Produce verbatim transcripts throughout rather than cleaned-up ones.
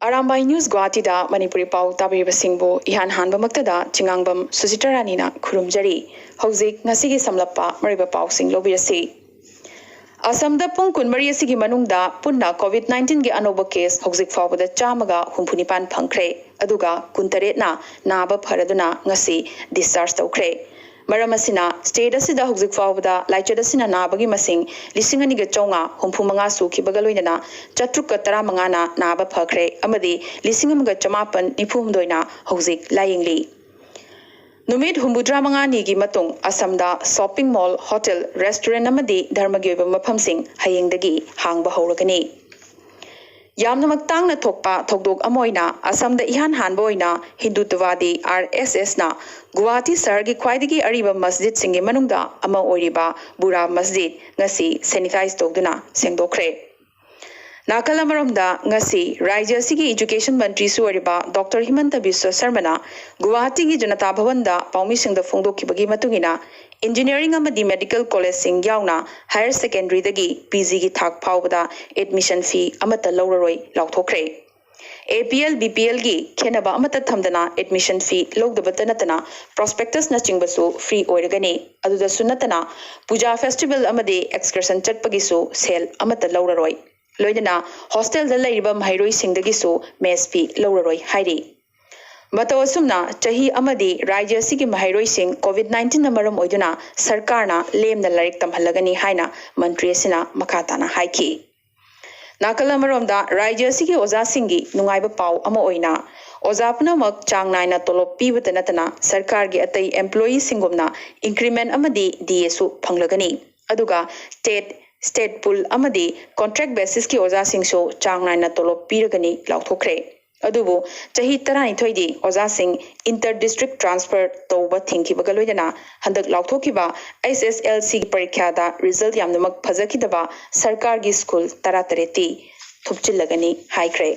Arambai news ꯒꯨꯋꯥꯍꯥꯇꯤꯗ Manipuri ꯄꯥꯎ ꯇꯥꯕꯤꯔꯤꯕꯁꯤꯡꯕꯨ ꯏꯍꯥꯟ ꯍꯥꯟꯕꯃꯛꯇꯗ ꯆꯤꯉꯥꯡꯕꯝ ꯁꯨꯖꯤꯇꯥ ꯔꯥꯅꯤꯅ ꯈꯨꯔꯨꯝꯖꯔꯤ꯫ ꯍꯧꯖꯤꯛ ꯉꯁꯤꯒꯤ ꯁꯝꯂꯞꯄ ꯃꯔꯨꯑꯣꯏꯕ ꯄꯥꯎꯁꯤꯡ ꯂꯧꯕꯤꯔꯁꯤ꯫ ꯑꯁꯥꯝꯗ ꯄꯨꯡ ꯀꯨꯟꯃꯔꯤ ꯑꯁꯤꯒꯤ ꯃꯅꯨꯡꯗ ꯄꯨꯟꯅ ꯀꯣꯚꯤꯗ ꯅꯥꯏꯟꯇꯤꯟꯒꯤ ꯑꯅꯧꯕ ꯀꯦꯁ ꯍꯧꯖꯤꯛ ꯐꯥꯎꯕꯗ ꯆꯥꯝꯃꯒ ꯍꯨꯝꯐꯨ ꯅꯤꯄꯥꯟ ꯐꯪꯈ꯭ꯔꯦ, ꯑꯗꯨꯒ ꯀꯨꯟꯇꯔꯦꯠꯅ ꯅꯥꯕ ꯐꯔꯗꯨꯅ ꯉꯁꯤ ꯗꯤꯁꯆꯥꯔꯖ ꯇꯧꯈ꯭ꯔꯦ꯫ ꯃꯔꯝ ꯑꯁꯤꯅ, ꯁ꯭ꯇꯦꯠ ꯑꯁꯤꯗ ꯍꯧꯖꯤꯛ ꯐꯥꯎꯕꯗ ꯂꯥꯏꯆꯠ ꯑꯁꯤꯅ ꯅꯥꯕꯒꯤ ꯃꯁꯤꯡ ꯂꯤꯁꯤꯡ ꯑꯅꯤꯒ ꯆꯥꯝꯃꯉꯥ ꯍꯨꯝꯐꯨ ꯃꯉꯥ ꯁꯨꯈꯤꯕꯒ ꯂꯣꯏꯅꯅ ꯆꯥꯇ꯭ꯔꯨꯛꯀ ꯇꯔꯥꯃꯉꯥꯅ ꯅꯥꯕ ꯐꯈ꯭ꯔꯦ ꯑꯃꯗꯤ ꯂꯤꯁꯤꯡ ꯑꯃꯒ ꯆꯃꯥꯄꯟ ꯅꯤꯐꯨ ꯍꯨꯝꯗꯣꯏꯅ ꯍꯧꯖꯤꯛ ꯂꯥꯌꯦꯡꯂꯤ꯫ ꯅꯨꯃꯤꯠ ꯍꯨꯝꯐꯨꯇꯔꯥ ꯃꯉꯥꯅꯤꯒꯤ ꯃꯇꯨꯡ ꯑꯁꯥꯝꯗ ꯁꯣꯞꯄꯤꯡ ꯃꯣꯜ, ꯍꯣꯇꯦꯜ, ꯔꯦꯁꯇꯨꯔꯦꯟꯠ ꯑꯃꯗꯤ ꯙꯔꯃꯒꯤ ꯑꯣꯏꯕ ꯃꯐꯝꯁꯤꯡ ꯍꯌꯦꯡꯗꯒꯤ ꯍꯥꯡꯕ ꯍꯧꯔꯒꯅꯤ꯫ ꯌꯥꯝꯅꯃꯛ ꯇꯥꯡꯅ ꯊꯣꯛꯄ ꯊꯧꯗꯣꯛ ꯑꯃ ꯑꯣꯏꯅ ꯑꯁꯥꯝꯗ ꯏꯍꯥꯟ ꯍꯥꯟꯕ ꯑꯣꯏꯅ ꯍꯤꯟꯗꯨꯇꯋꯥꯗꯤ ꯑꯥꯔ ꯑꯦꯁ ꯑꯦꯁꯅ ꯒꯨꯋꯥꯍꯥꯇꯤ ꯁꯍꯔꯒꯤ ꯈ꯭ꯋꯥꯏꯗꯒꯤ ꯑꯔꯤꯕ ꯃꯁꯖꯤꯗꯁꯤꯡꯒꯤ ꯃꯅꯨꯡꯗ ꯑꯃ ꯑꯣꯏꯔꯤꯕ ꯕꯨꯔꯥ ꯃꯁꯖꯤꯗ ꯉꯁꯤ ꯁꯦꯅꯤꯇꯥꯏꯖ ꯇꯧꯗꯨꯅ ꯁꯦꯡꯗꯣꯛꯈ꯭ꯔꯦ꯫ ꯅꯥꯀꯜ ꯑꯃꯔꯣꯝꯗ, ꯉꯁꯤ ꯔꯥꯖ꯭ꯌ ꯑꯁꯤꯒꯤ ꯏꯖꯨꯀꯦꯁꯟ ꯃꯟꯇ꯭ꯔꯤꯁꯨ ꯑꯣꯏꯔꯤꯕ ꯗꯣꯛꯇꯔ ꯍꯤꯃꯟꯇ ꯕꯤꯁ꯭ꯋ ꯁꯔꯃꯅ ꯒꯨꯋꯥꯍꯥꯇꯤꯒꯤ ꯖꯅꯇꯥ ꯚꯕꯟꯗ ꯄꯥꯎꯃꯤꯁꯤꯡꯗ ꯐꯣꯡꯗꯣꯛꯈꯤꯕꯒꯤ ꯃꯇꯨꯡ ꯏꯟꯅ, ꯏꯟꯖꯤꯅꯤꯌꯥꯔꯤꯡ ꯑꯃꯗꯤ ꯃꯦꯗꯤꯀꯦꯜ ꯀꯣꯂꯦꯖꯁꯤꯡ ꯌꯥꯎꯅ ꯍꯥꯌꯔ ꯁꯦꯀꯦꯟꯗꯔꯤꯗꯒꯤ ꯄꯤ ꯖꯤꯒꯤ ꯊꯥꯛ ꯐꯥꯎꯕꯗ ꯑꯦꯗꯃꯤꯁꯟ ꯐꯤ ꯑꯃꯠꯇ ꯂꯧꯔꯔꯣꯏ ꯂꯥꯎꯊꯣꯛꯈ꯭ꯔꯦ꯫ ꯑꯦ ꯄꯤ ꯑꯦꯜ, ꯕꯤ ꯄꯤ ꯑꯦꯜꯒꯤ ꯈꯦꯟꯅꯕ ꯑꯃꯠꯇ ꯊꯝꯗꯅ ꯑꯦꯗꯃꯤꯁꯟ ꯐꯤ ꯂꯧꯗꯕꯇ ꯅꯠꯇꯅ ꯄ꯭ꯔꯣꯁꯄꯦꯛꯇꯁꯅꯆꯤꯡꯕꯁꯨ ꯐ꯭ꯔꯤ ꯑꯣꯏꯔꯒꯅꯤ꯫ ꯑꯗꯨꯗꯁꯨ ꯅꯠꯇꯅ ꯄꯨꯖꯥ ꯐꯦꯁꯇꯤꯚꯦꯜ ꯑꯃꯗꯤ ꯑꯦꯛꯁꯀꯔꯁꯟ ꯆꯠꯄꯒꯤꯁꯨ ꯁꯦꯜ ꯑꯃꯠꯇ ꯂꯧꯔꯔꯣꯏ꯫ ꯂꯣꯏꯅꯅ ꯍꯣꯁꯇꯦꯜꯗ ꯂꯩꯔꯤꯕ ꯃꯍꯩꯔꯣꯏꯁꯤꯡꯗꯒꯤꯁꯨ ꯃꯦꯁ ꯐꯤ ꯂꯧꯔꯔꯣꯏ ꯍꯥꯏꯔꯤ꯫ ꯃꯇꯧ ꯑꯁꯨꯝꯅ ꯆꯍꯤ ꯑꯃꯗꯤ ꯔꯥꯖ꯭ꯌ ꯑꯁꯤꯒꯤ ꯃꯍꯩꯔꯣꯏꯁꯤꯡ ꯀꯣꯚꯤꯗ ꯅꯥꯏꯟꯇꯤꯟꯅ ꯃꯔꯝ ꯑꯣꯏꯗꯨꯅ ꯁꯔꯀꯥꯔꯅ ꯂꯦꯝꯅ ꯂꯥꯏꯔꯤꯛ ꯇꯝꯍꯜꯂꯒꯅꯤ ꯍꯥꯏꯅ ꯃꯟꯇ꯭ꯔꯤ ꯑꯁꯤꯅ ꯃꯈꯥ ꯇꯥꯅ ꯍꯥꯏꯈꯤ꯫ ꯅꯥꯀꯜ ꯑꯃꯔꯣꯝꯗ, ꯔꯥꯖ꯭ꯌ ꯑꯁꯤꯒꯤ ꯑꯣꯖꯥꯁꯤꯡꯒꯤ ꯅꯨꯡꯉꯥꯏꯕ ꯄꯥꯎ ꯑꯃ ꯑꯣꯏꯅ ꯑꯣꯖꯥ ꯄꯨꯝꯅꯃꯛ ꯆꯥꯡ ꯅꯥꯏꯅ ꯇꯣꯂꯣꯞ ꯄꯤꯕꯇ ꯅꯠꯇꯅ ꯁꯔꯀꯥꯔꯒꯤ ꯑꯇꯩ ꯑꯦꯝꯄ꯭ꯂꯣꯌꯤꯁꯤꯡꯒꯨꯝꯅ ꯏꯟꯀ꯭ꯔꯤꯃꯦꯟ ꯑꯃꯗꯤ ꯗꯤ ꯑꯦꯁꯨ ꯐꯪꯂꯒꯅꯤ꯫ ꯑꯗꯨꯒ ꯁ꯭ꯇꯦꯠ, ꯁ꯭ꯇꯦꯠ ꯄꯨꯜ ꯑꯃꯗꯤ ꯀꯣꯟꯇ꯭ꯔꯦꯛ ꯕꯦꯁꯤꯁꯀꯤ ꯑꯣꯖꯥꯁꯤꯡꯁꯨ ꯆꯥꯡ ꯅꯥꯏꯅ ꯇꯣꯂꯣꯞ ꯄꯤꯔꯒꯅꯤ ꯂꯥꯎꯊꯣꯛꯈ꯭ꯔꯦ꯫ ꯑꯗꯨꯕꯨ ꯆꯍꯤ ꯇꯔꯥꯅꯤꯊꯣꯏꯗꯤ ꯑꯣꯖꯥꯁꯤꯡ ꯏꯟꯇꯔ ꯗꯤꯁꯇ꯭ꯔꯤꯛ ꯇ꯭ꯔꯥꯟꯁꯐꯔ ꯇꯧꯕ ꯊꯤꯡꯈꯤꯕꯒ ꯂꯣꯏꯅꯅ ꯍꯟꯗꯛ ꯂꯥꯎꯊꯣꯛꯈꯤꯕ ꯑꯩꯆ ꯑꯦꯁ ꯑꯦꯜ ꯁꯤꯒꯤ ꯄꯔꯤꯈ꯭ꯌꯥꯗ ꯔꯤꯖꯜꯠ ꯌꯥꯝꯅꯃꯛ ꯐꯖꯈꯤꯗꯕ ꯁꯔꯀꯥꯔꯒꯤ ꯁ꯭ꯀꯨꯜ ꯇꯔꯥꯇꯔꯦꯠꯇꯤ ꯊꯨꯞꯆꯤꯜꯂꯒꯅꯤ ꯍꯥꯏꯈ꯭ꯔꯦ꯫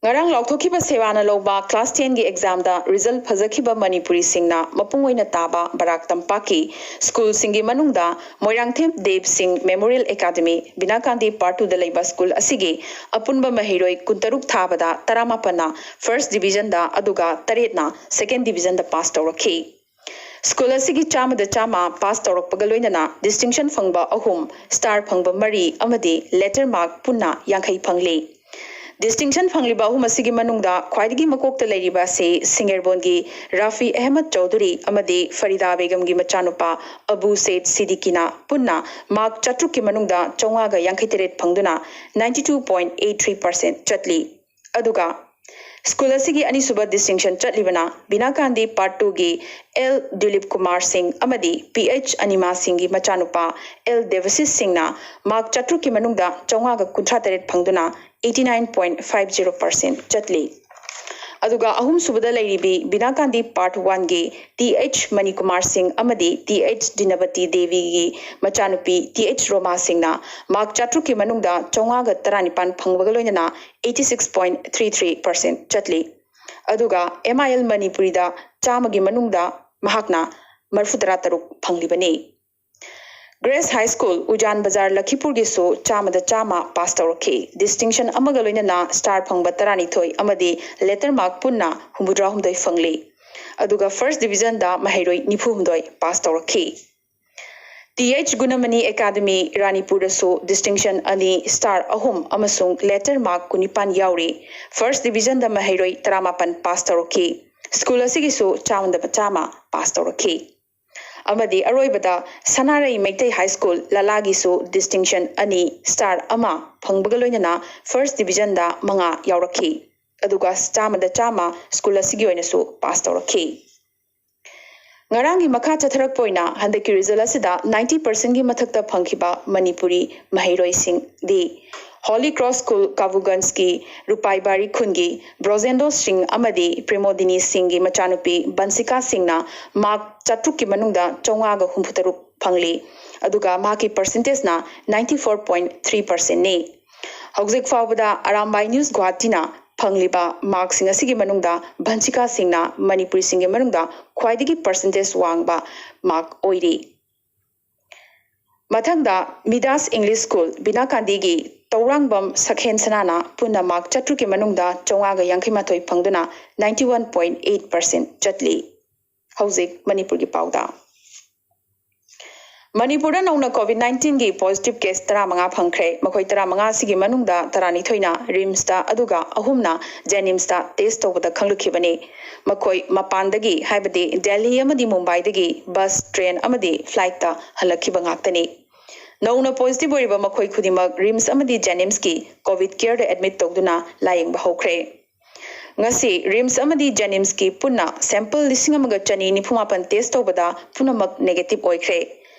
ꯉꯔꯥꯡ ꯂꯥꯎꯊꯣꯛꯈꯤꯕ ꯁꯦꯕꯥꯅ ꯂꯧꯕ class ten ꯒꯤ exam ꯗ result ꯐꯖꯈꯤꯕ ꯃꯅꯤꯄꯨꯔꯤꯁꯤꯡꯅ ꯃꯄꯨꯡ ꯑꯣꯏꯅ ꯇꯥꯕ ꯕꯔꯥꯛ ꯇꯝꯄꯥꯛꯀꯤ school ꯁꯤꯡꯒꯤ ꯃꯅꯨꯡꯗ ꯃꯣꯏꯔꯥꯡꯊꯦꯝ ꯗꯦꯕ ꯁꯤꯡ Memorial Academy ꯕꯤꯅꯥꯀꯥꯟꯗꯤ Part two ꯗ ꯂꯩꯕ school ꯑꯁꯤꯒꯤ ꯑꯄꯨꯟꯕ ꯃꯍꯩꯔꯣꯏ ꯀꯨꯟꯇꯔꯨꯛ ꯊꯥꯕꯗ ꯇꯔꯥꯃꯥꯄꯟꯅ first division ꯗ, ꯑꯗꯨꯒ ꯇꯔꯦꯠꯅ second division ꯗ pass ꯇꯧꯔꯛꯈꯤ꯫ School ꯑꯁꯤꯒꯤ ꯆꯥꯝꯃꯗ ꯆꯥꯝꯃ pass ꯇꯧꯔꯛꯄꯒ ꯂꯣꯏꯅꯅ distinction ꯐꯪꯕ ꯑꯍꯨꯝ, star ꯐꯪꯕ ꯃꯔꯤ ꯑꯃꯗꯤ letter mark ꯄꯨꯟꯅ ꯌꯥꯡꯈꯩ ꯐꯪꯂꯤ꯫ Distinction ꯐꯪꯂꯤꯕ ꯑꯍꯨꯝ ꯑꯁꯤꯒꯤ ꯃꯅꯨꯡꯗ ꯈ꯭ꯋꯥꯏꯗꯒꯤ ꯃꯀꯣꯛꯇ ꯂꯩꯔꯤꯕ ꯑꯁꯤ ꯁꯤꯡꯒꯦꯔꯕꯣꯟꯒꯤ ꯔꯥꯐꯤ ꯑꯍꯃꯗ ꯆꯧꯙꯨꯔꯤ ꯑꯃꯗꯤ ꯐꯔꯤꯗꯥ ꯕꯦꯒꯝꯒꯤ ꯃꯆꯥꯅꯨꯄꯥ ꯑꯕꯨ ꯁꯦꯗ ꯁꯤꯗꯤꯀꯤꯅ ꯄꯨꯟꯅ mark ꯆꯥꯇ꯭ꯔꯨꯛꯀꯤ ꯃꯅꯨꯡꯗ ꯆꯥꯝꯃꯉꯥꯒ ꯌꯥꯡꯈꯩ ꯇꯔꯦꯠ ꯐꯪꯗꯨꯅ ninety two point eight three percent ꯆꯠꯂꯤ꯫ ꯑꯗꯨꯒ school ꯑꯁꯤꯒꯤ ꯑꯅꯤꯁꯨꯕ distinction ꯆꯠꯂꯤꯕꯅ ꯕꯤꯅꯥꯀꯥꯟꯗꯤ Part two ꯒꯤ ꯑꯦꯜ ꯗꯤꯂꯤꯞ ꯀꯨꯃꯥꯔ ꯁꯤꯡ ꯑꯃꯗꯤ ꯄꯤ ꯑꯩꯆ ꯑꯅꯤꯃꯥ ꯁꯤꯡꯒꯤ ꯃꯆꯥꯅꯨꯄꯥ ꯑꯦꯜ ꯗꯦꯕꯁꯤꯁ ꯁꯤꯡꯅ mark ꯆꯥꯇ꯭ꯔꯨꯛꯀꯤ ꯃꯅꯨꯡꯗ ꯆꯥꯝꯃꯉꯥꯒ ꯀꯨꯟꯊ꯭ꯔꯥ ꯇꯔꯦꯠ ꯐꯪꯗꯨꯅ eighty nine point five zero percent ꯆꯠꯂꯤ꯫ ꯑꯗꯨꯒ ꯑꯍꯨꯝꯁꯨꯕꯗ ꯂꯩꯔꯤꯕꯤ ꯕꯤꯅꯥꯀꯥꯟꯗꯤ Part one ꯒꯤ ꯇꯤ ꯑꯩꯆ ꯃꯅꯤꯀꯨꯃꯥꯔ ꯁꯤꯡ ꯑꯃꯗꯤ ꯇꯤ ꯑꯩꯆ ꯗꯤꯅꯕꯇꯤ ꯗꯦꯕꯤꯒꯤ ꯃꯆꯥꯅꯨꯄꯤ ꯇꯤ ꯑꯩꯆ ꯔꯣꯃꯥ ꯁꯤꯡꯅ mark ꯆꯥꯇ꯭ꯔꯨꯛꯀꯤ ꯃꯅꯨꯡꯗ ꯆꯥꯝꯃꯉꯥꯒ ꯇꯔꯥꯅꯤꯄꯥꯟ ꯐꯪꯕꯒ ꯂꯣꯏꯅꯅ eighty six point three three percent ꯆꯠꯂꯤ꯫ ꯑꯗꯨꯒ ꯑꯦꯝ ꯑꯥꯏ ꯑꯦꯜ ꯃꯅꯤꯄꯨꯔꯤꯗ ꯆꯥꯝꯃꯒꯤ ꯃꯅꯨꯡꯗ ꯃꯍꯥꯛꯅ ꯃꯔꯤꯐꯨꯇꯔꯥ ꯇꯔꯨꯛ ꯐꯪꯂꯤꯕꯅꯤ꯫ Grace High School, ꯎꯖꯥꯟ ꯕꯖꯥꯔ, ꯂꯈꯤꯄꯨꯔꯒꯤꯁꯨ ꯆꯥꯝꯃꯗ ꯆꯥꯝꯃ pass ꯇꯧꯔꯛꯈꯤ꯫ Distinction ꯑꯃꯒ ꯂꯣꯏꯅꯅ star ꯐꯪꯕ ꯇꯔꯥꯅꯤꯊꯣꯏ ꯑꯃꯗꯤ letter mark ꯄꯨꯟꯅ ꯍꯨꯝꯐꯨꯇꯔꯥꯍꯨꯝꯗꯣꯏ ꯐꯪꯂꯤ꯫ ꯑꯗꯨꯒ first division ꯗ ꯃꯍꯩꯔꯣꯏ ꯅꯤꯐꯨꯍꯨꯝꯗꯣꯏ pass ꯇꯧꯔꯛꯈꯤ꯫ ꯇꯤ ꯑꯩꯆ ꯒꯨꯅꯃꯅꯤ Academy, ꯔꯥꯅꯤꯄꯨꯔꯗꯁꯨ distinction ꯑꯅꯤ, star ꯑꯍꯨꯝ ꯑꯃꯁꯨꯡ letter mark ꯀꯨꯟꯅꯤꯄꯥꯟ ꯌꯥꯎꯔꯤ꯫ First division ꯗ ꯃꯍꯩꯔꯣꯏ ꯇꯔꯥꯃꯥꯄꯟ pass ꯇꯧꯔꯛꯈꯤ꯫ School ꯑꯁꯤꯒꯤꯁꯨ ꯆꯥꯝꯃꯗ ꯆꯥꯝꯃ pass ꯇꯧꯔꯛꯈꯤ꯫ ꯑꯃꯗꯤ ꯑꯔꯣꯏꯕꯗ ꯁꯅꯥꯔꯩ ꯃꯩꯇꯩ High School, ꯂꯥꯂꯥꯒꯤꯁꯨ distinction ꯑꯅꯤ, star ꯑꯃ ꯐꯪꯕꯒ ꯂꯣꯏꯅꯅ first division ꯗ ꯃꯉꯥ ꯌꯥꯎꯔꯛꯈꯤ꯫ ꯑꯗꯨꯒ ꯆꯥꯝꯃꯗ ꯆꯥꯝꯃ school ꯑꯁꯤꯒꯤ ꯑꯣꯏꯅꯁꯨ pass ꯇꯧꯔꯛꯈꯤ꯫ ꯉꯔꯥꯡꯒꯤ ꯃꯈꯥ ꯆꯠꯊꯔꯛꯄ ꯑꯣꯏꯅ ꯍꯟꯗꯛꯀꯤ result ꯑꯁꯤꯗ ninety percent ꯒꯤ ꯃꯊꯛꯇ ꯐꯪꯈꯤꯕ ꯃꯅꯤꯄꯨꯔꯤ ꯃꯍꯩꯔꯣꯏꯁꯤꯡꯗꯤ Holy Cross School, ꯀꯥꯕꯨꯒꯟꯖꯀꯤ ꯔꯨꯄꯥꯏꯕꯥꯔꯤ ꯈꯨꯟꯒꯤ ꯕ꯭ꯔꯣꯖꯦꯟꯗꯣ ꯁꯤꯡ ꯑꯃꯗꯤ ꯄ꯭ꯔꯦꯃꯣꯗꯤꯅꯤ ꯁꯤꯡꯒꯤ ꯃꯆꯥꯅꯨꯄꯤ ꯕꯟꯁꯤꯀꯥ ꯁꯤꯡꯅ mark ꯆꯥꯇ꯭ꯔꯨꯛꯀꯤ ꯃꯅꯨꯡꯗ ꯆꯥꯝꯃꯉꯥꯒ ꯍꯨꯝꯐꯨꯇꯔꯨꯛ ꯐꯪꯂꯤ꯫ ꯑꯗꯨꯒ ꯃꯍꯥꯛꯀꯤ percentage ꯅ ninety four point three percent ꯅꯤ꯫ ꯍꯧꯖꯤꯛ ꯐꯥꯎꯕꯗ ꯑꯔꯥꯝꯕꯥꯏ News ꯒꯨꯋꯥꯍꯥꯇꯤꯅ ꯐꯪꯂꯤꯕ ꯃꯥꯔꯛꯁꯤꯡ ꯑꯁꯤꯒꯤ ꯃꯅꯨꯡꯗ ꯚꯟꯁꯤꯀꯥ ꯁꯤꯡꯅ ꯃꯅꯤꯄꯨꯔꯤꯁꯤꯡꯒꯤ ꯃꯅꯨꯡꯗ ꯈ꯭ꯋꯥꯏꯗꯒꯤ ꯄꯔꯁꯦꯟꯇꯦꯖ ꯋꯥꯡꯕ ꯃꯥꯔꯛ ꯑꯣꯏꯔꯤ꯫ ꯃꯊꯪꯗ ꯃꯤꯗꯥꯁ ꯏꯪꯂꯤꯁ ꯁ꯭ꯀꯨꯜ ꯕꯤꯅꯥꯀꯥꯟꯗꯤꯒꯤ ꯇꯧꯔꯥꯡꯕꯝ ꯁꯛꯍꯦꯟ ꯁꯅꯥꯅ ꯄꯨꯟꯅ ꯃꯥꯔꯛ ꯆꯥꯇ꯭ꯔꯨꯛꯀꯤ ꯃꯅꯨꯡꯗ ꯆꯥꯝꯃꯉꯥꯒ ꯌꯥꯡꯈꯩ ꯃꯥꯊꯣꯏ ꯐꯪꯗꯨꯅ ninety one point eight percent ꯆꯠꯂꯤ꯫ ꯍꯧꯖꯤꯛ ꯃꯅꯤꯄꯨꯔꯒꯤ ꯄꯥꯎꯗ꯫ ꯃꯅꯤꯄꯨꯔꯗ ꯅꯧꯅ ꯀꯣꯚꯤꯗ ꯅꯥꯏꯟꯇꯤꯟꯒꯤ ꯄꯣꯖꯤꯇꯤꯚ ꯀꯦꯁ ꯇꯔꯥꯃꯉꯥ ꯐꯪꯈ꯭ꯔꯦ꯫ ꯃꯈꯣꯏ ꯇꯔꯥꯃꯉꯥ ꯑꯁꯤꯒꯤ ꯃꯅꯨꯡꯗ ꯇꯔꯥꯅꯤꯊꯣꯏꯅ ꯔꯤꯝꯁꯇ, ꯑꯗꯨꯒ ꯑꯍꯨꯝꯅ ꯖꯦꯅꯤꯝꯁꯇ ꯇꯦꯁ ꯇꯧꯕꯗ ꯈꯪꯂꯛꯈꯤꯕꯅꯤ꯫ ꯃꯈꯣꯏ ꯃꯄꯥꯟꯗꯒꯤ, ꯍꯥꯏꯕꯗꯤ ꯗꯦꯜꯍꯤ ꯑꯃꯗꯤ ꯃꯨꯝꯕꯥꯏꯗꯒꯤ ꯕꯁ, ꯇ꯭ꯔꯦꯟ ꯑꯃꯗꯤ ꯐ꯭ꯂꯥꯏꯠꯇ ꯍꯜꯂꯛꯈꯤꯕ ꯉꯥꯛꯇꯅꯤ꯫ ꯅꯧꯅ ꯄꯣꯖꯤꯇꯤꯚ ꯑꯣꯏꯔꯤꯕ ꯃꯈꯣꯏ ꯈꯨꯗꯤꯡꯃꯛ ꯔꯤꯝꯁ ꯑꯃꯗꯤ ꯖꯦꯅꯤꯝꯁꯀꯤ ꯀꯣꯚꯤꯗ ꯀꯦꯌꯔꯗ ꯑꯦꯗꯃꯤꯠ ꯇꯧꯗꯨꯅ ꯂꯥꯌꯦꯡꯕ ꯍꯧꯈ꯭ꯔꯦ꯫ ꯉꯁꯤ ꯔꯤꯝꯁ ꯑꯃꯗꯤ ꯖꯦꯅꯤꯝꯁꯀꯤ ꯄꯨꯟꯅ ꯁꯦꯝꯄꯜ ꯂꯤꯁꯤꯡ ꯑꯃꯒ ꯆꯅꯤ ꯅꯤꯐꯨ ꯃꯥꯄꯟ ꯇꯦꯁ ꯇꯧꯕꯗ ꯄꯨꯝꯅꯃꯛ ꯅꯦꯒꯦꯇꯤꯚ ꯑꯣꯏꯈ꯭ꯔꯦ꯫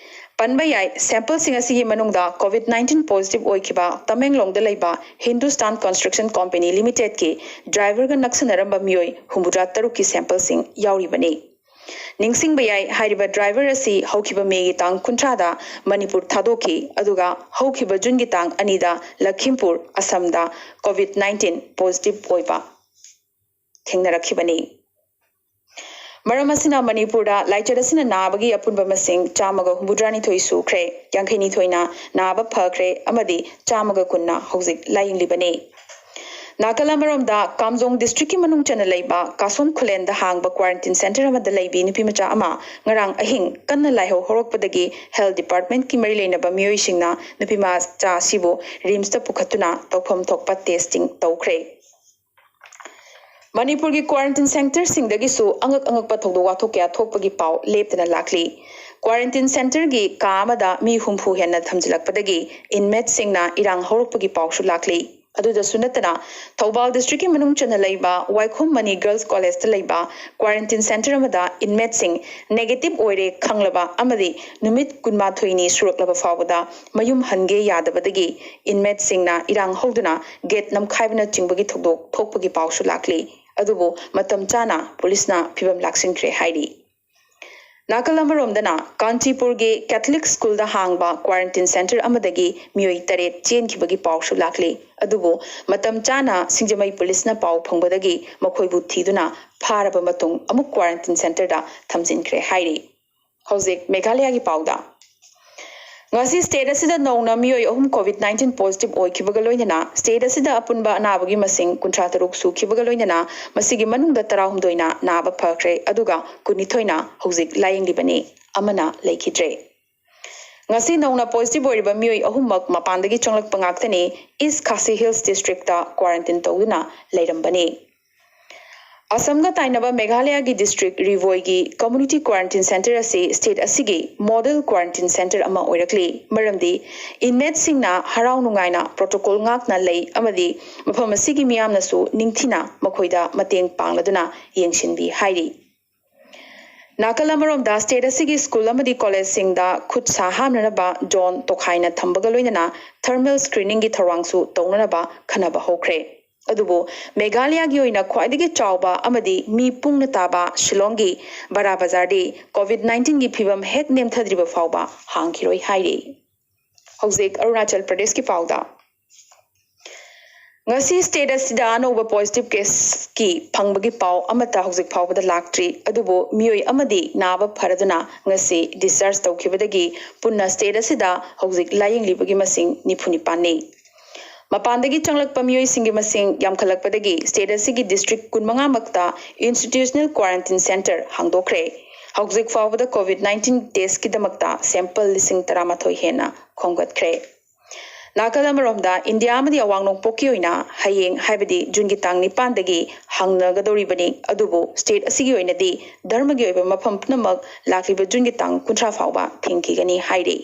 ꯄꯟꯕ ꯌꯥꯏ, ꯁꯦꯝꯄꯜꯁꯤꯡ ꯑꯁꯤꯒꯤ ꯃꯅꯨꯡꯗ ꯀꯣꯚꯤꯗ ꯅꯥꯏꯟꯇꯤꯟ ꯄꯣꯖꯤꯇꯤꯚ ꯑꯣꯏꯈꯤꯕ ꯇꯃꯦꯡꯂꯣꯡꯗ ꯂꯩꯕ ꯍꯤꯟꯗꯨꯁꯇꯥꯟ ꯀꯟꯁꯇ꯭ꯔꯛꯁꯟ ꯀꯣꯝꯄꯦꯅꯤ ꯂꯤꯃꯤꯇꯦꯗꯀꯤ ꯗ꯭ꯔꯥꯏꯚꯔꯒ ꯅꯛꯁꯟꯅꯔꯝꯕ ꯃꯤꯑꯣꯏ ꯍꯨꯝꯐꯨꯇꯔꯥ ꯇꯔꯨꯛꯀꯤ ꯁꯦꯝꯄꯜꯁꯤꯡ ꯌꯥꯎꯔꯤꯕꯅꯤ꯫ ꯅꯤꯡꯁꯤꯡꯕ ꯌꯥꯏ, ꯍꯥꯏꯔꯤꯕ ꯗ꯭ꯔꯥꯏꯚꯔ ꯑꯁꯤ ꯍꯧꯈꯤꯕ ꯃꯦꯒꯤ ꯇꯥꯡ ꯀꯨꯟꯊ꯭ꯔꯥꯗ ꯃꯅꯤꯄꯨꯔ ꯊꯥꯗꯣꯛꯈꯤ, ꯑꯗꯨꯒ ꯍꯧꯈꯤꯕ ꯖꯨꯟꯒꯤ ꯇꯥꯡ ꯑꯅꯤꯗ ꯂꯈꯤꯝꯄꯨꯔ, ꯑꯁꯥꯝꯗ ꯀꯣꯚꯤꯗ ꯅꯥꯏꯟꯇꯤꯟ ꯄꯣꯖꯤꯇꯤꯚ ꯑꯣꯏꯕ ꯊꯦꯡꯅꯔꯛꯈꯤꯕꯅꯤ꯫ ꯃꯔꯝ ꯑꯁꯤꯅ ꯃꯅꯤꯄꯨꯔꯗ ꯂꯥꯏꯆꯠ ꯑꯁꯤꯅ ꯅꯥꯕꯒꯤ ꯑꯄꯨꯟꯕ ꯃꯁꯤꯡ ꯆꯥꯝꯃꯒ ꯍꯨꯝꯐꯨꯇꯔꯥꯅꯤꯊꯣꯏ ꯁꯨꯈ꯭ꯔꯦ, ꯌꯥꯡꯈꯩꯅꯤꯊꯣꯏꯅ ꯅꯥꯕ ꯐꯈ꯭ꯔꯦ ꯑꯃꯗꯤ ꯆꯥꯝꯃꯒ ꯀꯨꯟꯅ ꯍꯧꯖꯤꯛ ꯂꯥꯌꯦꯡꯂꯤꯕꯅꯤ꯫ ꯅꯥꯀꯜ ꯑꯃꯔꯣꯝꯗ, ꯀꯥꯝꯖꯣꯡ ꯗꯤꯁꯇ꯭ꯔꯤꯛꯀꯤ ꯃꯅꯨꯡ ꯆꯟꯅ ꯂꯩꯕ ꯀꯥꯁꯣꯝ ꯈꯨꯂꯦꯟꯗ ꯍꯥꯡꯕ ꯀ꯭ꯋꯥꯔꯦꯟꯇꯤꯟ ꯁꯦꯟꯇꯔ ꯑꯃꯗ ꯂꯩꯕꯤ ꯅꯨꯄꯤ ꯃꯆꯥ ꯑꯃ ꯉꯔꯥꯡ ꯑꯍꯤꯡ ꯀꯟꯅ ꯂꯥꯏꯍꯧ ꯍꯧꯔꯛꯄꯗꯒꯤ ꯍꯦꯜꯊ ꯗꯤꯄꯥꯔꯠꯃꯦꯟꯠꯀꯤ ꯃꯔꯤ ꯂꯩꯅꯕ ꯃꯤꯑꯣꯏꯁꯤꯡꯅ ꯅꯨꯄꯤ ꯃꯆꯥ ꯑꯁꯤꯕꯨ ꯔꯤꯝꯁꯇ ꯄꯨꯈꯠꯇꯨꯅ ꯇꯧꯐꯝ ꯊꯣꯛꯄ ꯇꯦꯁꯇꯤꯡ ꯇꯧꯈ꯭ꯔꯦ꯫ ꯃꯅꯤꯄꯨꯔꯒꯤ ꯀ꯭ꯋꯥꯔꯦꯟꯇꯤꯟ ꯁꯦꯟꯇꯔꯁꯤꯡꯗꯒꯤꯁꯨ ꯑꯉꯛ ꯑꯉꯛꯄ ꯊꯧꯗꯣꯛ ꯋꯥꯊꯣꯛ ꯀꯌꯥ ꯊꯣꯛꯄꯒꯤ ꯄꯥꯎ ꯂꯦꯞꯇꯅ ꯂꯥꯛꯂꯤ꯫ ꯀ꯭ꯋꯥꯔꯦꯟꯇꯤꯟ ꯁꯦꯟꯇꯔꯒꯤ ꯀꯥ ꯑꯃꯗ ꯃꯤ ꯍꯨꯝꯐꯨ ꯍꯦꯟꯅ ꯊꯝꯖꯤꯜꯂꯛꯄꯗꯒꯤ ꯏꯟꯃꯦꯠꯁꯤꯡꯅ ꯏꯔꯥꯡ ꯍꯧꯔꯛꯄꯒꯤ ꯄꯥꯎꯁꯨ ꯂꯥꯛꯂꯤ꯫ ꯑꯗꯨꯗꯁꯨ ꯅꯠꯇꯅ, ꯊꯧꯕꯥꯜ ꯗꯤꯁꯇ꯭ꯔꯤꯛꯀꯤ ꯃꯅꯨꯡ ꯆꯟꯅ ꯂꯩꯕ ꯋꯥꯏꯈꯣꯝ ꯃꯅꯤ ꯒꯔꯜꯁ ꯀꯣꯂꯦꯖꯇ ꯂꯩꯕ ꯀ꯭ꯋꯥꯔꯦꯟꯇꯤꯟ ꯁꯦꯟꯇꯔ ꯑꯃꯗ ꯏꯟꯃꯦꯠꯁꯤꯡ ꯅꯦꯒꯦꯇꯤꯚ ꯑꯣꯏꯔꯦ ꯈꯪꯂꯕ ꯑꯃꯗꯤ ꯅꯨꯃꯤꯠ ꯀꯨꯟꯃꯥꯊꯣꯏꯅꯤ ꯁꯨꯔꯛꯂꯕ ꯐꯥꯎꯕꯗ ꯃꯌꯨꯝ ꯍꯟꯒꯦ ꯌꯥꯗꯕꯗꯒꯤ ꯏꯟꯃꯦꯠꯁꯤꯡꯅ ꯏꯔꯥꯡ ꯍꯧꯗꯨꯅ ꯒꯦꯠ ꯅꯝꯈꯥꯏꯕꯅꯆꯤꯡꯕꯒꯤ ꯊꯧꯗꯣꯛ ꯊꯣꯛꯄꯒꯤ ꯄꯥꯎꯁꯨ ꯂꯥꯛꯂꯤ꯫ ꯑꯗꯨꯕꯨ ꯃꯇꯝ ꯆꯥꯅ ꯄꯨꯂꯤꯁꯅ ꯐꯤꯕꯝ ꯂꯥꯛꯁꯤꯟꯈ꯭ꯔꯦ ꯍꯥꯏꯔꯤ꯫ ꯅꯥꯀꯜ ꯑꯃꯔꯣꯝꯗꯅ ꯀꯥꯟꯆꯤꯄꯨꯔꯒꯤ ꯀꯦꯊꯂꯤꯛ ꯁ꯭ꯀꯨꯜꯗ ꯍꯥꯡꯕ ꯀ꯭ꯋꯥꯔꯦꯟꯇꯤꯟ ꯁꯦꯟꯇꯔ ꯑꯃꯗꯒꯤ ꯃꯤꯑꯣꯏ ꯇꯔꯦꯠ ꯆꯦꯟꯈꯤꯕꯒꯤ ꯄꯥꯎꯁꯨ ꯂꯥꯛꯂꯤ꯫ ꯑꯗꯨꯕꯨ ꯃꯇꯝ ꯆꯥꯅ ꯁꯤꯡꯖꯃꯩ ꯄꯨꯂꯤꯁꯅ ꯄꯥꯎ ꯐꯪꯕꯗꯒꯤ ꯃꯈꯣꯏꯕꯨ ꯊꯤꯗꯨꯅ ꯐꯥꯔꯕ ꯃꯇꯨꯡ ꯑꯃꯨꯛ ꯀ꯭ꯋꯥꯔꯦꯟꯇꯤꯟ ꯁꯦꯟꯇꯔꯗ ꯊꯝꯖꯤꯟꯈ꯭ꯔꯦ ꯍꯥꯏꯔꯤ꯫ ꯍꯧꯖꯤꯛ ꯃꯦꯘꯥꯂꯌꯥꯒꯤ ꯄꯥꯎꯗ꯫ ꯉꯁꯤ ꯁ꯭ꯇꯦꯠ ꯑꯁꯤꯗ ꯅꯧꯅ ꯃꯤꯑꯣꯏ ꯑꯍꯨꯝ ꯀꯣꯚꯤꯗ ꯅꯥꯏꯟꯇꯤꯟ ꯄꯣꯖꯤꯇꯤꯚ ꯑꯣꯏꯈꯤꯕꯒ ꯂꯣꯏꯅꯅ ꯁ꯭ꯇꯦꯠ ꯑꯁꯤꯗ ꯑꯄꯨꯟꯕ ꯑꯅꯥꯕꯒꯤ ꯃꯁꯤꯡ ꯀꯨꯟꯊ꯭ꯔꯥ ꯇꯔꯨꯛ ꯁꯨꯈꯤꯕꯒ ꯂꯣꯏꯅꯅ ꯃꯁꯤꯒꯤ ꯃꯅꯨꯡꯗ ꯇꯔꯥꯍꯨꯝꯗꯣꯏꯅ ꯅꯥꯕ ꯐꯈ꯭ꯔꯦ, ꯑꯗꯨꯒ ꯀꯨꯟꯅꯤꯊꯣꯏꯅ ꯍꯧꯖꯤꯛ ꯂꯥꯌꯦꯡꯂꯤꯕꯅꯤ, ꯑꯃꯅ ꯂꯩꯈꯤꯗ꯭ꯔꯦ꯫ ꯉꯁꯤ ꯅꯧꯅ ꯄꯣꯖꯤꯇꯤꯚ ꯑꯣꯏꯔꯤꯕ ꯃꯤꯑꯣꯏ ꯑꯍꯨꯝꯃꯛ ꯃꯄꯥꯟꯗꯒꯤ ꯆꯪꯂꯛꯄ ꯉꯥꯛꯇꯅꯤ, ꯏꯁ ꯈꯥꯁꯤ ꯍꯤꯜꯁ ꯗꯤꯁꯇ꯭ꯔꯤꯛꯇ ꯀ꯭ꯋꯥꯔꯦꯟꯇꯤꯟ ꯇꯧꯗꯨꯅ ꯂꯩꯔꯝꯕꯅꯤ꯫ ꯑꯁꯝꯒ ꯇꯥꯏꯅꯕ ꯃꯦꯘꯥꯂꯌꯥꯒꯤ ꯗꯤꯁꯇ꯭ꯔꯤꯛ ꯔꯤꯚꯣꯏꯒꯤ ꯀꯝꯃ꯭ꯌꯨꯅꯤꯇꯤ ꯀ꯭ꯋꯥꯔꯦꯟꯇꯤꯟ ꯁꯦꯟꯇꯔ ꯑꯁꯤ ꯁ꯭ꯇꯦꯠ ꯑꯁꯤꯒꯤ ꯃꯣꯗꯦꯜ ꯀ꯭ꯋꯥꯔꯦꯟꯇꯤꯟ ꯁꯦꯟꯇꯔ ꯑꯃ ꯑꯣꯏꯔꯛꯂꯤ, ꯃꯔꯝꯗꯤ ꯏꯟꯃꯦꯠꯁꯤꯡꯅ ꯍꯔꯥꯎ ꯅꯨꯡꯉꯥꯏꯅ ꯄ꯭ꯔꯣꯇꯣꯀꯣꯜ ꯉꯥꯛꯅ ꯂꯩ ꯑꯃꯗꯤ ꯃꯐꯝ ꯑꯁꯤꯒꯤ ꯃꯤꯌꯥꯝꯅꯁꯨ ꯅꯤꯡꯊꯤꯅ ꯃꯈꯣꯏꯗ ꯃꯇꯦꯡ ꯄꯥꯡꯂꯗꯨꯅ ꯌꯦꯡꯁꯤꯟꯕꯤ ꯍꯥꯏꯔꯤ꯫ ꯅꯥꯀꯜ ꯑꯃꯔꯣꯝꯗ, ꯁ꯭ꯇꯦꯠ ꯑꯁꯤꯒꯤ ꯁ꯭ꯀꯨꯜ ꯑꯃꯗꯤ ꯀꯣꯂꯦꯖꯁꯤꯡꯗ ꯈꯨꯠ ꯁꯥ ꯍꯥꯝꯅꯅꯕ ꯖꯣꯟ ꯇꯣꯈꯥꯏꯅ ꯊꯝꯕꯒ ꯂꯣꯏꯅꯅ ꯊꯔꯃꯦꯜ ꯁ꯭ꯀ꯭ꯔꯤꯅꯤꯡꯒꯤ ꯊꯧꯔꯥꯡꯁꯨ ꯇꯧꯅꯅꯕ ꯈꯟꯅꯕ ꯍꯧꯈ꯭ꯔꯦ꯫ ꯑꯗꯨꯕꯨ ꯃꯦꯘꯥꯂꯌꯥꯒꯤ ꯑꯣꯏꯅ ꯈ꯭ꯋꯥꯏꯗꯒꯤ ꯆꯥꯎꯕ ꯑꯃꯗꯤ ꯃꯤ ꯄꯨꯡꯅ ꯇꯥꯕ ꯁꯤꯂꯣꯡꯒꯤ ꯕꯔꯥ ꯕꯖꯥꯔꯗꯤ ꯀꯣꯚꯤꯗ ꯅꯥꯏꯟꯇꯤꯟꯒꯤ ꯐꯤꯕꯝ ꯍꯦꯛ ꯅꯦꯝꯊꯗ꯭ꯔꯤꯕ ꯐꯥꯎꯕ ꯍꯥꯡꯈꯤꯔꯣꯏ ꯍꯥꯏꯔꯤ꯫ ꯍꯧꯖꯤꯛ ꯑꯔꯨꯅꯥꯆꯜ ꯄ꯭ꯔꯗꯦꯁꯀꯤ ꯄꯥꯎꯗ꯫ ꯉꯁꯤ ꯁ꯭ꯇꯦꯠ ꯑꯁꯤꯗ ꯑꯅꯧꯕ ꯄꯣꯖꯤꯇꯤꯚ ꯀꯦꯁꯀꯤ ꯐꯪꯕꯒꯤ ꯄꯥꯎ ꯑꯃꯠꯇ ꯍꯧꯖꯤꯛ ꯐꯥꯎꯕꯗ ꯂꯥꯛꯇ꯭ꯔꯤ, ꯑꯗꯨꯕꯨ ꯃꯤꯑꯣꯏ ꯑꯃꯗꯤ ꯅꯥꯕ ꯐꯔꯗꯨꯅ ꯉꯁꯤ ꯗꯤꯁꯆꯥꯔꯖ ꯇꯧꯈꯤꯕꯗꯒꯤ ꯄꯨꯟꯅ ꯁ꯭ꯇꯦꯠ ꯑꯁꯤꯗ ꯍꯧꯖꯤꯛ ꯂꯥꯌꯦꯡꯂꯤꯕꯒꯤ ꯃꯁꯤꯡ ꯅꯤꯐꯨ ꯅꯤꯄꯥꯟꯅꯤ꯫ ꯃꯄꯥꯟꯗꯒꯤ ꯆꯪꯂꯛꯄ ꯃꯤꯑꯣꯏꯁꯤꯡꯒꯤ ꯃꯁꯤꯡ ꯌꯥꯝꯈꯠꯂꯛꯄꯗꯒꯤ ꯁ꯭ꯇꯦꯠ ꯑꯁꯤꯒꯤ ꯗꯤꯁꯇ꯭ꯔꯤꯛ ꯀꯨꯟꯃꯉꯥꯃꯛꯇ ꯏꯟꯁꯇꯤꯇ꯭ꯌꯨꯁꯅꯦꯜ ꯀ꯭ꯋꯥꯔꯦꯟꯇꯤꯟ ꯁꯦꯟꯇꯔ ꯍꯥꯡꯗꯣꯛꯈ꯭ꯔꯦ꯫ ꯍꯧꯖꯤꯛ ꯐꯥꯎꯕꯗ ꯀꯣꯚꯤꯗ ꯅꯥꯏꯟꯇꯤꯟ ꯇꯦꯁꯀꯤꯗꯃꯛꯇ ꯁꯦꯝꯄꯜ ꯂꯤꯁꯤꯡ ꯇꯔꯥꯃꯥꯊꯣꯏ ꯍꯦꯟꯅ ꯈꯣꯝꯒꯠꯈ꯭ꯔꯦ꯫ ꯅꯥꯀꯜ ꯑꯃꯔꯣꯝꯗ, ꯏꯟꯗꯤꯌꯥ ꯑꯃꯗꯤ ꯑꯋꯥꯡ ꯅꯣꯡꯄꯣꯛꯀꯤ ꯑꯣꯏꯅ ꯍꯌꯦꯡ, ꯍꯥꯏꯕꯗꯤ ꯖꯨꯟꯒꯤ ꯇꯥꯡ ꯅꯤꯄꯥꯟꯗꯒꯤ ꯍꯥꯡꯅꯒꯗꯧꯔꯤꯕꯅꯤ, ꯑꯗꯨꯕꯨ ꯁ꯭ꯇꯦꯠ ꯑꯁꯤꯒꯤ ꯑꯣꯏꯅꯗꯤ ꯙꯔꯃꯒꯤ ꯑꯣꯏꯕ ꯃꯐꯝ ꯄꯨꯝꯅꯃꯛ ꯂꯥꯛꯂꯤꯕ ꯖꯨꯟꯒꯤ ꯇꯥꯡ ꯀꯨꯟꯊ꯭ꯔꯥ ꯐꯥꯎꯕ ꯊꯤꯡꯈꯤꯒꯅꯤ ꯍꯥꯏꯔꯤ꯫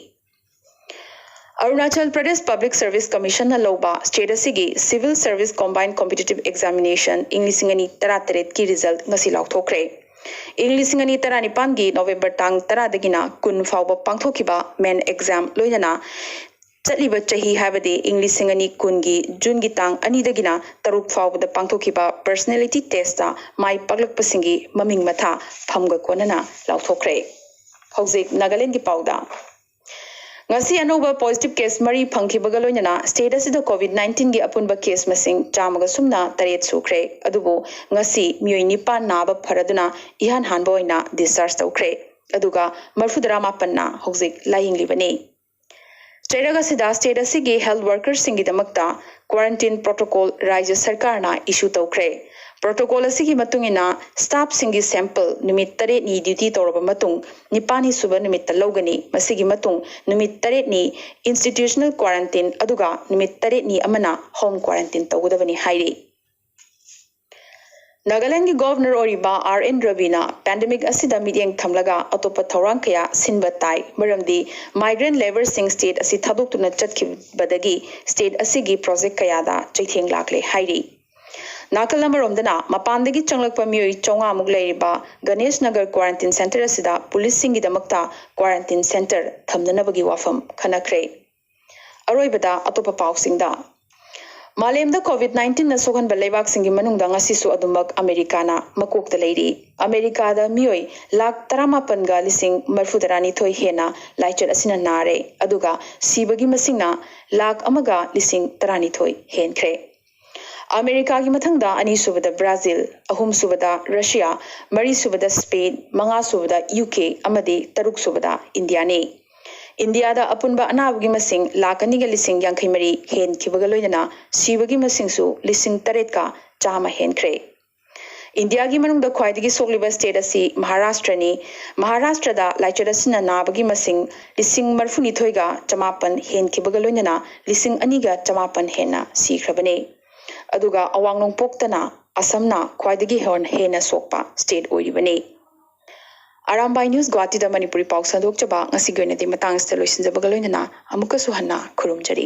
ꯑꯔꯨꯅꯥꯆꯜ ꯄ꯭ꯔꯗꯦꯁ ꯄꯕ꯭ꯂꯤꯛ ꯁꯔꯚꯤꯁ ꯀꯃꯤꯁꯟꯅ ꯂꯧꯕ ꯁ꯭ꯇꯦꯠ ꯑꯁꯤꯒꯤ ꯁꯤꯚꯤꯜ ꯁꯔꯚꯤꯁ ꯀꯣꯝꯕꯥꯏꯟ ꯀꯣꯝꯄꯤꯇꯤꯇꯤꯚ ꯑꯦꯛꯖꯥꯃꯤꯅꯦꯁꯟ ꯏꯪ ꯂꯤꯁꯤꯡ ꯑꯅꯤ ꯇꯔꯥꯇꯔꯦꯠꯀꯤ ꯔꯤꯖꯜꯠ ꯉꯁꯤ ꯂꯥꯎꯊꯣꯛꯈ꯭ꯔꯦ꯫ ꯏꯪ ꯂꯤꯁꯤꯡ ꯑꯅꯤ ꯇꯔꯥꯅꯤꯄꯥꯟꯒꯤ ꯅꯣꯕꯦꯝꯕꯔ ꯇꯥꯡ ꯇꯔꯥꯗꯒꯤꯅ ꯀꯨꯟ ꯐꯥꯎꯕ ꯄꯥꯡꯊꯣꯛꯈꯤꯕ ꯃꯦꯟ ꯑꯦꯛꯖꯥꯝ ꯂꯣꯏꯅꯅ ꯆꯠꯂꯤꯕ ꯆꯍꯤ, ꯍꯥꯏꯕꯗꯤ ꯏꯪ ꯂꯤꯁꯤꯡ ꯑꯅꯤ ꯀꯨꯟꯒꯤ ꯖꯨꯟꯒꯤ ꯇꯥꯡ ꯑꯅꯤꯗꯒꯤꯅ ꯇꯔꯨꯛ ꯐꯥꯎꯕꯗ ꯄꯥꯡꯊꯣꯛꯈꯤꯕ personality test ꯃꯥꯏ ꯄꯥꯛꯂꯛꯄꯁꯤꯡꯒꯤ ꯃꯃꯤꯡ ꯃꯊꯥ ꯐꯝꯒ ꯀꯣꯟꯅꯅ ꯂꯥꯎꯊꯣꯛꯈ꯭ꯔꯦ꯫ ꯍꯧꯖꯤꯛ ꯅꯥꯒꯥꯂꯦꯟꯒꯤ ꯄꯥꯎꯗ꯫ ꯉꯁꯤ ꯑꯅꯧꯕ positive case ꯃꯔꯤ ꯐꯪꯈꯤꯕꯒ ꯂꯣꯏꯅꯅ state ꯑꯁꯤꯗ COVID nineteenꯒꯤ ꯑꯄꯨꯟꯕ case ꯃꯁꯤꯡ ꯆꯥꯝꯃꯒ ꯁꯨꯞꯅ ꯇꯔꯦꯠ ꯁꯨꯈ꯭ꯔꯦ꯫ ꯑꯗꯨꯕꯨ ꯉꯁꯤ ꯃꯤꯑꯣꯏ ꯅꯤꯄꯥꯟ ꯅꯥꯕ ꯐꯔꯗꯨꯅ ꯏꯍꯥꯟ ꯍꯥꯟꯕ ꯑꯣꯏꯅ discharge ꯇꯧꯈ꯭ꯔꯦ꯫ ꯑꯗꯨꯒ ꯃꯔꯤꯐꯨꯇꯔꯥ ꯃꯥꯄꯟꯅ ꯍꯧꯖꯤꯛ ꯂꯥꯌꯦꯡꯂꯤꯕꯅꯤ꯫ ꯆꯩꯔꯛ ꯑꯁꯤꯗ state ꯑꯁꯤꯒꯤ health workerꯁꯤꯡꯒꯤꯗꯃꯛꯇ quarantine protocol ꯔꯥꯖ꯭ꯌ ꯁꯔꯀꯥꯔꯅ issue ꯇꯧꯈ꯭ꯔꯦ꯫ Protocol ꯑꯁꯤꯒꯤ ꯃꯇꯨꯡ ꯏꯟꯅ staffꯁꯤꯡꯒꯤ sample ꯅꯨꯃꯤꯠ ꯇꯔꯦꯠꯅꯤ duty ꯇꯧꯔꯕ ꯃꯇꯨꯡ, ꯅꯤꯄꯥꯟꯅꯤ ꯁꯨꯕ ꯅꯨꯃꯤꯠꯇ ꯂꯧꯒꯅꯤ꯫ ꯃꯁꯤꯒꯤ ꯃꯇꯨꯡ ꯅꯨꯃꯤꯠ ꯇꯔꯦꯠꯅꯤ institutional quarantine, ꯑꯗꯨꯒ ꯅꯨꯃꯤꯠ ꯇꯔꯦꯠꯅꯤ ꯑꯃꯅ home quarantine ꯇꯧꯒꯗꯕꯅꯤ ꯍꯥꯏꯔꯤ꯫ ꯅꯥꯒꯥꯂꯦꯟꯒꯤ Governor ꯑꯣꯏꯔꯤꯕ R N ꯔꯕꯤꯅ pandemic ꯑꯁꯤꯗ ꯃꯤꯠꯌꯦꯡ ꯊꯝꯂꯒ ꯑꯇꯣꯞꯄ ꯊꯧꯔꯥꯡ ꯀꯌꯥ ꯁꯤꯟꯕ ꯇꯥꯏ, ꯃꯔꯝꯗꯤ migrant labourꯁꯤꯡ state ꯑꯁꯤ ꯊꯥꯗꯣꯛꯇꯨꯅ ꯆꯠꯈꯤꯕꯗꯒꯤ state ꯑꯁꯤꯒꯤ project ꯀꯌꯥꯗ ꯆꯩꯊꯦꯡ ꯂꯥꯛꯂꯦ ꯍꯥꯏꯔꯤ꯫ ꯅꯥꯀꯜ ꯑꯃꯔꯣꯝꯗꯅ, ꯃꯄꯥꯟꯗꯒꯤ ꯆꯪꯂꯛꯄ ꯃꯤꯑꯣꯏ ꯆꯥꯝꯃꯉꯥꯃꯨꯛ ꯂꯩꯔꯤꯕ ꯒꯅꯦꯁ ꯅꯒꯔ quarantine centre ꯑꯁꯤꯗ policeꯁꯤꯡꯒꯤꯗꯃꯛꯇ quarantine centre ꯊꯝꯅꯅꯕꯒꯤ ꯋꯥꯐꯝ ꯈꯟꯅꯈ꯭ꯔꯦ꯫ ꯑꯔꯣꯏꯕꯗ ꯑꯇꯣꯞꯄ ꯄꯥꯎꯁꯤꯡꯗ꯫ ꯃꯥꯂꯦꯝꯗ COVID nineteenꯅ ꯁꯣꯛꯍꯟꯕ ꯂꯩꯕꯥꯛꯁꯤꯡꯒꯤ ꯃꯅꯨꯡꯗ ꯉꯁꯤꯁꯨ ꯑꯗꯨꯃꯛ ꯑꯃꯦꯔꯤꯀꯥꯅ ꯃꯀꯣꯛꯇ ꯂꯩꯔꯤ꯫ ꯑꯃꯦꯔꯤꯀꯥꯗ ꯃꯤꯑꯣꯏ ꯂꯥꯈ ꯇꯔꯥꯃꯥꯄꯟꯒ ꯂꯤꯁꯤꯡ ꯃꯔꯤꯐꯨꯇꯔꯥꯅꯤꯊꯣꯏ ꯍꯦꯟꯅ ꯂꯥꯏꯆꯠ ꯑꯁꯤꯅ ꯅꯥꯔꯦ, ꯑꯗꯨꯒ ꯁꯤꯕꯒꯤ ꯃꯁꯤꯡꯅ ꯂꯥꯈ ꯑꯃꯒ ꯂꯤꯁꯤꯡ ꯇꯔꯥꯅꯤꯊꯣꯏ ꯍꯦꯟꯈ꯭ꯔꯦ꯫ ꯑꯃꯦꯔꯤꯀꯥꯒꯤ ꯃꯊꯪꯗ ꯑꯅꯤꯁꯨꯕꯗ ꯕ꯭ꯔꯥꯖꯤꯜ, ꯑꯍꯨꯝꯁꯨꯕꯗ ꯔꯁꯤꯌꯥ, ꯃꯔꯤꯁꯨꯕꯗ ꯁ꯭ꯄꯦꯟ, ꯃꯉꯥꯁꯨꯕꯗ ꯌꯨ ꯀꯦ ꯑꯃꯗꯤ ꯇꯔꯨꯛꯁꯨꯕꯗ ꯏꯟꯗꯤꯌꯥꯅꯤ꯫ ꯏꯟꯗꯤꯌꯥꯗ ꯑꯄꯨꯟꯕ ꯑꯅꯥꯕꯒꯤ ꯃꯁꯤꯡ ꯂꯥꯈ ꯑꯅꯤꯒ ꯂꯤꯁꯤꯡ ꯌꯥꯡꯈꯩ ꯃꯔꯤ ꯍꯦꯟꯈꯤꯕꯒ ꯂꯣꯏꯅꯅ ꯁꯤꯕꯒꯤ ꯃꯁꯤꯡꯁꯨ ꯂꯤꯁꯤꯡ ꯇꯔꯦꯠꯀ ꯆꯥꯝꯃ ꯍꯦꯟꯈ꯭ꯔꯦ꯫ ꯏꯟꯗꯤꯌꯥꯒꯤ ꯃꯅꯨꯡꯗ ꯈ꯭ꯋꯥꯏꯗꯒꯤ ꯁꯣꯛꯂꯤꯕ state ꯑꯁꯤ ꯃꯍꯥꯔꯥꯁꯇ꯭ꯔꯅꯤ꯫ ꯃꯍꯥꯔꯥꯁꯇ꯭ꯔꯗ ꯂꯥꯏꯆꯠ ꯑꯁꯤꯅ ꯅꯥꯕꯒꯤ ꯃꯁꯤꯡ ꯂꯤꯁꯤꯡ ꯃꯔꯤꯐꯨꯅꯤꯊꯣꯏꯒ ꯆꯃꯥꯄꯟ ꯍꯦꯟꯈꯤꯕꯒ ꯂꯣꯏꯅꯅ ꯂꯤꯁꯤꯡ ꯑꯅꯤꯒ ꯆꯃꯥꯄꯟ ꯍꯦꯟꯅ ꯁꯤꯈ꯭ꯔꯕꯅꯤ꯫ ꯑꯗꯨꯒ ꯑꯋꯥꯡ ꯅꯣꯡꯄꯣꯛꯇꯅ ꯑꯁꯝꯅ ꯈ꯭ꯋꯥꯏꯗꯒꯤ ꯍꯦꯟ-, ꯍꯦꯟꯅ ꯁꯣꯛꯄ state ꯑꯣꯏꯔꯤꯕꯅꯤ꯫ ꯑꯔꯥꯝꯕꯥꯏ News ꯒꯨꯋꯥꯍꯥꯇꯤꯗ ꯃꯅꯤꯄꯨꯔꯤ ꯄꯥꯎ ꯁꯟꯗꯣꯛꯆꯕ ꯉꯁꯤꯒꯤ ꯑꯣꯏꯅꯗꯤ ꯃꯇꯥꯡ ꯑꯁꯤꯗ ꯂꯣꯏꯁꯤꯟꯖꯕꯒ ꯂꯣꯏꯅꯅ ꯑꯃꯨꯛꯀꯁꯨ ꯍꯟꯅ ꯈꯨꯔꯨꯝꯖꯔꯤ꯫